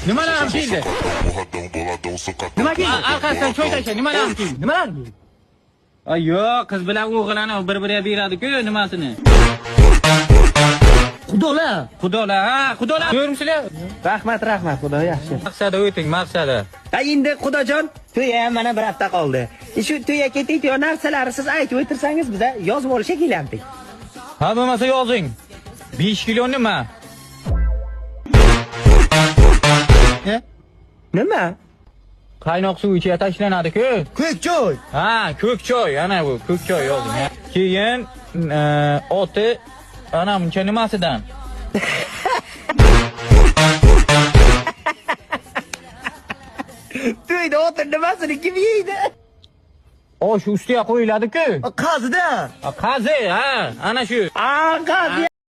Nimalar keldi? Nima keldi? Orqasidan choy tashla, nimalar keldi? Nimalar keldi? Ay yo'q, qiz bilan o'g'ilani bir-biriga beradi-ku nimasini. Xudolar. Xudolar, ha, xudolar. Ko'rmisizlar? Rahmat, rahmat, xudo yaxshi. Maqsadi o'ting, maqsadi. Ha endi xudojon, to'y ham mana bir hafta qoldi. Shu to'yga ketayotgan narsalarni siz aytib o'tirsangiz biza yozib olishga kelamdik. Ha, bo'lmasa yozing. 5 kilo nima? Nima? Qaynoq suv ichiga tashlanadi-ku. Ko'k choy. Ha, ko'k choy, ana bu ko'k choy yozing. Ha. Keyin oti ana buncha nimasidan? To'yda o'tir nimasini kim yeydi? Osh ustiga qo'yiladi-ku. Qazida. Qazi, ha, ana shu. A, qazi.